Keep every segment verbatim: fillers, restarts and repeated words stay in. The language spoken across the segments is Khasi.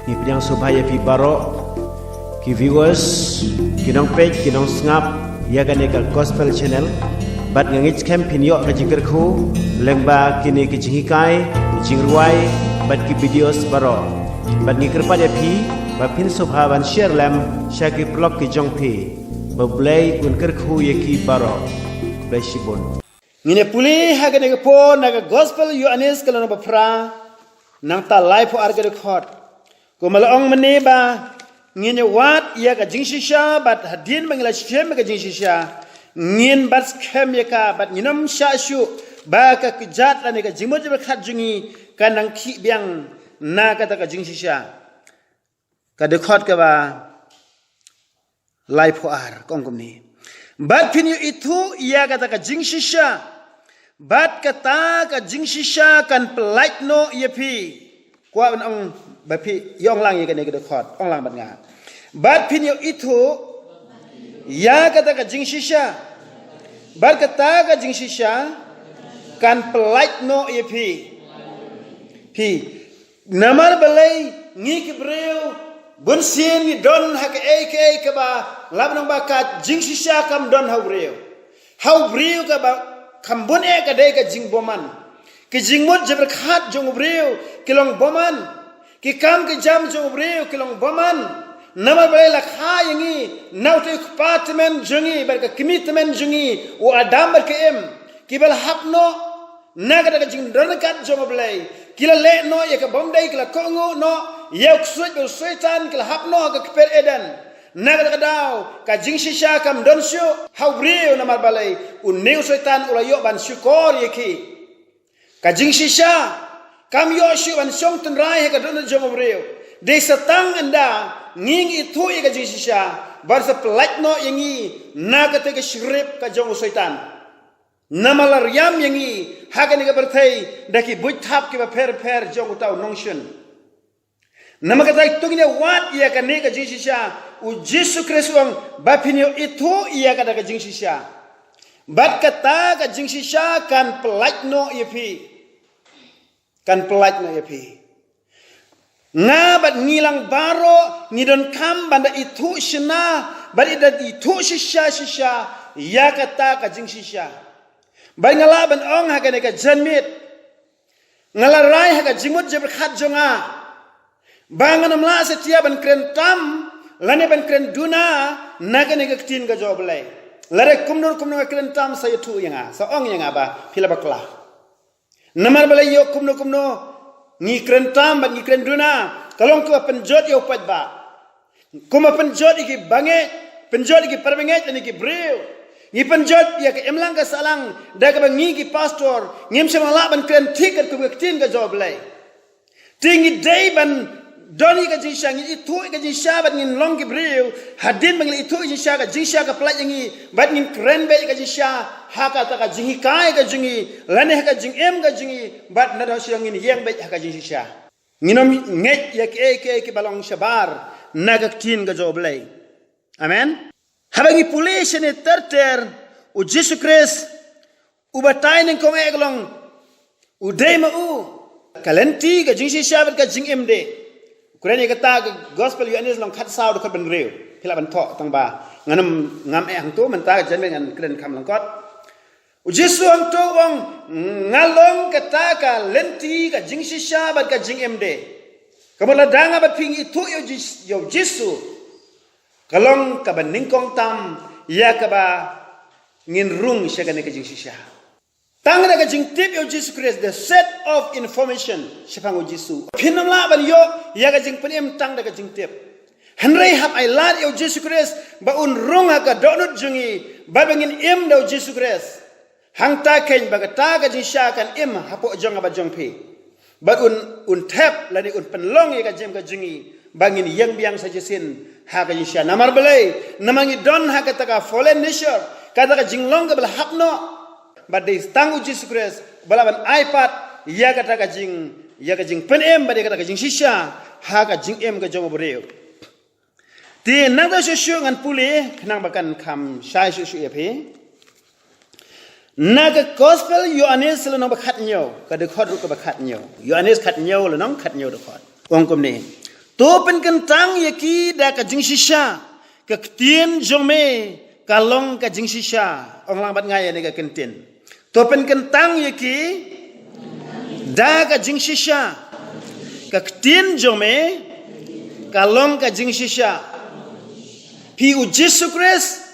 Ngi pdiang sngewbha ïa phi baroh ki viewers, ki nongpeit, ki nongsngap ïa kane ka Gospel Channel. Bad nga ngeit skhem phin ïoh ka jingkyrkhu lyngba kine ki jinghikai, ki jingrwai bad ki videos baroh. Bad ngi kyrpad ïa phi ba phin sngewbha ban share lem sha ki paralok ki jong phi. Ba U Blei un kyrkhu ïa ki baroh. Khublei shibun. Ngin ïa pule ha kane ka por na ka Gospel Ïoannis ka lynnong ba phra, nangta laiphew ar ka dkhot. Kumba la ong mynne ba ngin ïa wad ïa ka jingshisha, bad hadien ba ngi la shem ïa ka jingshisha, ngin bat skhem ïa ka, bad ngin ym shah shuh ba ka kjat lane ka jingmut jingpyrkhat jong ngi kan nang khih biang na kata ka jingshisha. Ka dkhot kaba laiphew ar ka ong kumne: Bad phin ïoh ithuh ïa kata ka jingshisha, bad kata ka jingshisha kan pyllait noh ïa phi. Kwah ban ong ba phi ïoh ong lang ïa kane ka dkhot, ong lang bad nga. Bad phin ïoh ithuh ïa kata ka jingshisha, bad kata ka jingshisha kan pyllait noh ïa phi. Phi. Namar balei ngi ki briew bun sien ngi don ha kaei kaei kaba lah ban ong ba ka jingshisha kam don ha u briew. Ha u briew kaba kam bun eh ka dei ka jingbymman. Ki jingmut jingpyrkhat jong u briew ki long bymman. Ki kam ki jam jong u briew ki long bymman. Namar balei la kha ïa ngi na uta u kpa tymmen jong ngi bad ka kmie tymmen jong ngi u Adam bad ka Im, kiba la hap noh na kata ka jingdon ryngkat jong U Blei, ki la leh noh ïa ka bym dei, ki la kohnguh noh ïa u ksuid bad u Soitan, ki la hap noh ha ka kper Eden. Na kata ka daw ka jingshisha kam don shuh ha u briew, namar balei une u Soitan u la ïoh ban shukor ïa ki. Ka jingshisha kam ïoh shuh ban shong tynrai ha ka dohnud jong u briew. Dei sa tang ynda ngi ngi ithuh ïa ka jingshisha, bad sa pyllait noh ïa ngi na kata ka shrip ka jong u Soitan. Namar la riam ïa ngi ha kane ka pyrthei da ki buit thap kiba pher pher jong uta u nongshun. Namar kata to ngin ïa wad ïa kane ka jingshisha, u Jisu Khrist u ong ba phin ïoh ithuh ïa kata ka jingshisha. Bad kata ka jingshisha kan pyllait noh ïa phi. Kan pyllait noh ïa phi. Nga bad ngi lang baroh ngi donkam ban da ithuh shynna, ban da ithuh shisha shisha ïa kata ka jingshisha. Bad nga lah ban ong ha kane ka janmiet, nga la rai ha ka jingmut jingpyrkhat jong nga ba ngan ym lah satia ban kren tam lane ban kren duna na kane ka ktien ka jong U Blei. Lada kumno kumno nga kren tam, sa ïathuh ïa nga, sa ong ïa nga ba phi la bakla. Namar balei ïoh kumno kumno ngi kren tam bad ngi kren duna, ka long kaba pynjot ïa u paidbah. Kumba pynjot ïa ki bangeit, pynjot ïa ki parabangeit lane ki briew. Ngi pynjot ïa ka imlang ka sahlang da kaba ngi ki pastor ngim shym lah ban kren thik katkum ka ktien ka jong U Blei. Te ngi dei ban don ïa ka jingshisha, ngi ithuh ïa ka jingshisha bad ngin long ki briew. Hadien ba ngi la ithuh ïa ka jingshisha, ka jingshisha ka pyllait ïa ngi, bad ngin kren beit ïa ka jingshisha ha kata ka jinghikai ka jong ngi lane ha ka jingim ka jong ngi, bad naduh sha ngin ïeng beit ha ka jingshisha. Ngin ym ngeit ïa kiei kiei kiba long shabar na ka ktien ka jong U Blei. Amen. Haba ngi pule shane ter ter, u Jisu Khrist u batai nyngkong eh ka long u dei ma u ka lynti, ka jingshisha bad ka jingim de. Kren ïa kata ka Gospel Ïoannis lynnong khatsaw dkhot ba hynriew. Phi lah ban thoh tang ba ngan ym ngam eh hangto, mynta ka janmiet ngan kren kham lyngkot. U Jisu hangto u ong, nga long kata ka lynti, ka jingshisha bad ka jingim de. Ka mut lada nga bad phi ngi ithuh ïa u Jis-, ïa u Jisu, ka long kaba nyngkong tam ïa kaba ngin rung sha kane ka jingshisha. Tang da ka jingtip ïa u Jisu Khrist, the seed of information, shaphang u Jisu. Phin ym lah ban ïoh ïa ka jingpynim tang da ka jingtip. Hynrei hap ai lad ïa u Jisu Khrist ba un rung ha ka dohnud jong ngi, ba, ba ngin im da u Jisu Khrist. Hangta keiñ ba kata ka jingshisha kan im hapoh jong nga bad jong phi. Bad un, un thep lane un pynlong ïa ka jingim ka jong ngi ba ngin ïeng biang sa shisien ha ka jingshisha. Namar balei? Namar ngi don ha kata ka fallen nature, kata ka jinglong kaba la hap noh. Bad dei tang u Jisu Khrist ba lah ban ai pat ïa kata ka jing, ïa ka jingpynim bad ïa kata ka jingshisha ha ka jingim ka jong u briew. Te nangta shuh shuh ngan pule khnang ba kan kham shai shuh shuh ïa phi. Na ka Gospel Ïoannis lynnong ba khathynñiew, ka dkhot ruh kaba khathynñiew. Ïoannis khathynñiew lynnong khathynñiew dkhot. Ong kumne: To pynkyntang ïa ki da ka jingshisha, ka ktien jong me ka long ka jingshisha. Ong lang bad nga ïa kane ka kyntien. To pynkyntang ïa ki da ka jingshisha, ka ktien jong me ka long ka jingshisha. Phi, U Jisu Khrist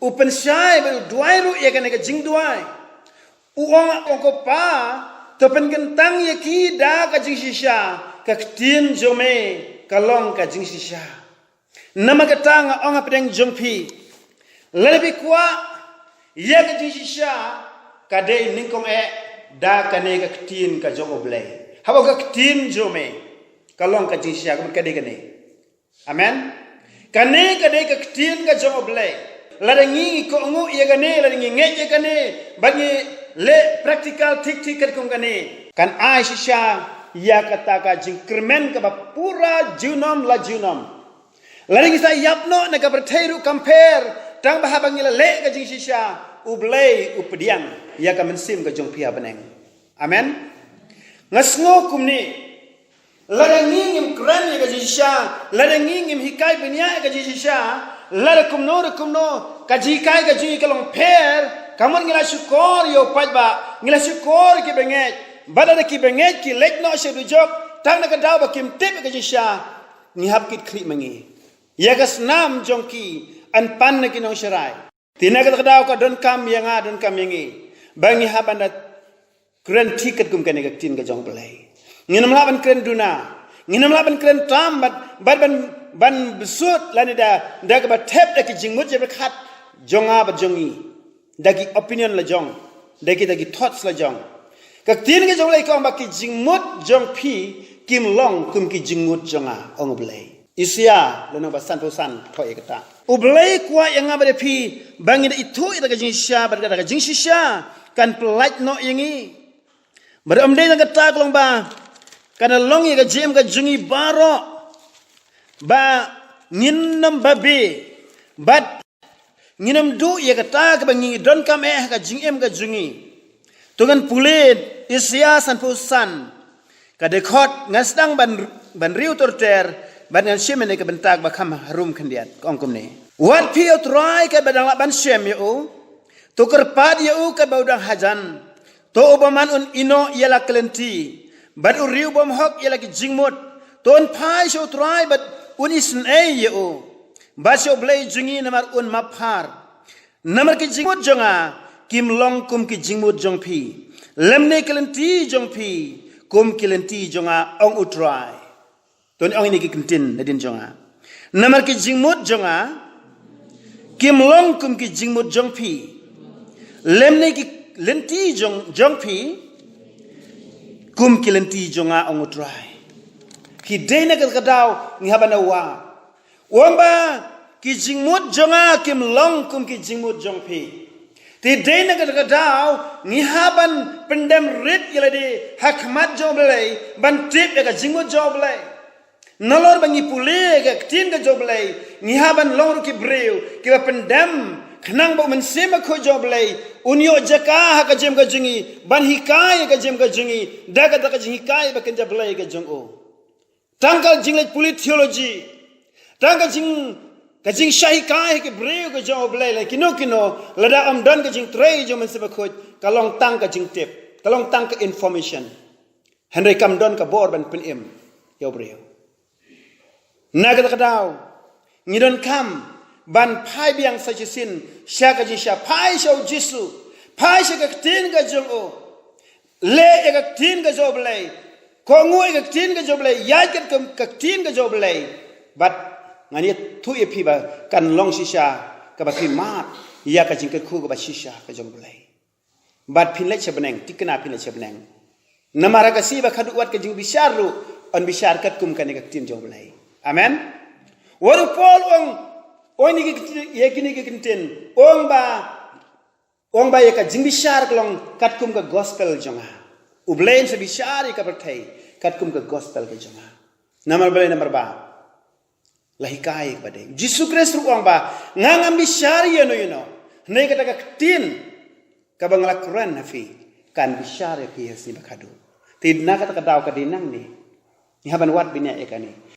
u pynshai bad u duwai ruh ïa kane ka jingduwai. U ong, ong, Ko Pa, to pynkyntang ïa ki da ka jingshisha, ka ktien jong me ka long ka jingshisha. Namar kata nga ong hapdeng jong phi, lada phi kwah ïa ka jingshisha, ka dei nyngkong eh da kane ka ktien ka jong U Blei. Haba ka ktien jong me ka long ka jingshisha, ka mut ka dei kane. Amen. Kane ka dei ka ktien ka jong U Blei. Lada ngi, ngi kohnguh ïa kane, lada ngi ngeit ïa kane, bad ngi leh practical thik thik katkum kane, kan ai shisha ïa kata ka jingkyrmen kaba pura junom la junom. Lada ngi sa ïap noh na ka pyrthei ruh kam pher, tang ba haba ngi la leh ka jingshisha, U Blei u pdiang ïa ka mynsiem ka jong phi ha bneng. Amen. Nga sngew kumne, lada ngi ngim kren ïa ka jingshisha, lada ngi ngim hikai bniah ïa ka jingshisha, lada kumno re kumno ka jinghikai ka jong ngi ka long pher, ka mut ngi la shukor ïa u paidbah, ngi la shukor ïa ki bangeit, bad lada ki bangeit ki leit noh sha dujok tang na ka daw ba kim tip ïa ka jingshisha, ngi hap kit khlieh ma ngi. Ïa ka snam jong ki yn pan na ki nongsharai. Te na kata ka daw ka donkam ïa nga, donkam ïa ngi, ba ngi hap ban da kren thik katkum kane ka ktien ka jong U Blei. Ngin ym lah ban kren duna, ngin ym lah ban kren tam, bad, bad ban, ban bsut lane da, da kaba thep da ki jingmut jingpyrkhat jong nga bad jong ngi, da ki opinion la jong, da ki, da ki thoughts la jong. Ka ktien ka jong U Blei ka ong ba ki jingmut jong phi kim long kum ki jingmut jong nga, ong U Blei. Isaïah lynnong ba sanphew san thoh ïa kata. U Blei kwah ïa nga bad ïa phi ba ngin da ithuh ïa ka jingshisha, bad ka jingshisha kan pyllait noh ïa ngi. Bad ym dei tang kata ka long ba kan long ïa ka jingim ka jong ngi baroh ba ngin ym babe, bad ngin ym duh ïa kata kaba ngi donkam eh ha ka jingim ka jong ngi. To ngan pule Isaïah sanphew san, ka dkhot, ngan sdang ban, ban riew ter ter, bad ngan shim ïa kane ka bynta kaba kham harum khyndiat, ka ong kumne. Wat phi ïa U Trai katba dang lah ban shem ïa u, to kyrpad ïa u katba u dang hajan. To u bymman un ïehnoh ïa la ki lynti, bad u riew bymhok ïa la ki jingmut. To un phai sha U Trai bad un isynei ïa u, bad sha U Blei jong ngi namar un map phar. Namar ki jingmut jong nga kim long kum ki jingmut jong phi, lymne ki lynti jong phi kum ki lynti jong nga, ong U Trai. To ngin ong ïa kine ki kyntien nadien jong nga. Namar ki jingmut jong nga kim long kum ki jingmut jong phi, lymne ki lynti jong, jong phi kum ki lynti jong nga, ong U Trai. Ki dei na kata ka daw ngi hap ban da wad. U ong ba ki jingmut jong nga kim long kum ki jingmut jong phi. Te dei na kata ka daw ngi hap ban pyndem rit ïa lade ha khmat jong U Blei ban tip ïa ka jingmut jong U Blei. Nalor ba ngi pule ïa ka ktien ka jong U Blei, ngi hap ban long ruh ki briew kiba pyndem, khnang ba U Mynsiem Bakhuid jong U Blei un ïoh jaka ha ka jingim ka jong ngi, ban hikai ïa ka jingim ka jong ngi da kata ka jinghikai ba kynja Blei ka jong u. Tang ka jingleit pule theology, tang ka jing, ka jingshah hikai ha ki briew ka jong U Blei lane kino kino, lada ym don ka jingtrei jong U Mynsiem Bakhuid, ka long tang ka jingtip, ka long tang ka information. Hynrei kam don ka bor ban pynim ïa u briew. Na kata ka daw ngi donkam ban phai biang sa shisien sha ka jingshisha, phai sha U Jisu, phai sha ka ktien ka jong u. Leh ïa ka ktien ka jong U Blei, kohnguh ïa ka ktien ka jong U Blei, ïaid katkum ka ktien ka jong U Blei. Bad ngan ïathuh ïa phi ba kan long shisha kaba phi mad ïa ka jingkyrkhu kaba shisha ka jong U Blei. Bad phin leit sha bneng, thikna phin leit sha bneng. Namar ha ka sngi ba khadduh wat ka jingbishar ruh yn bishar katkum kane ka ktien jong U Blei. Amen. Wat u Paul u ong, ong ïa kine ki kyntien, ong ba, ong ba ïa ka jingbishar ka long katkum ka gospel jong nga. U Blei un sa bishar ïa ka pyrthei katkum ka gospel ka jong nga. Namar balei? Namar ba la hikai ïa kaba dei. Jisu Khrist ruh u ong ba nga ngam bishar ïano ïano, hynrei kata ka ktien kaba nga la kren ha phi kan bishar ïa phi ha ka sngi ba khadduh. Te na kata ka daw ka dei nangne ngi hap ban wad bniah ïa kane.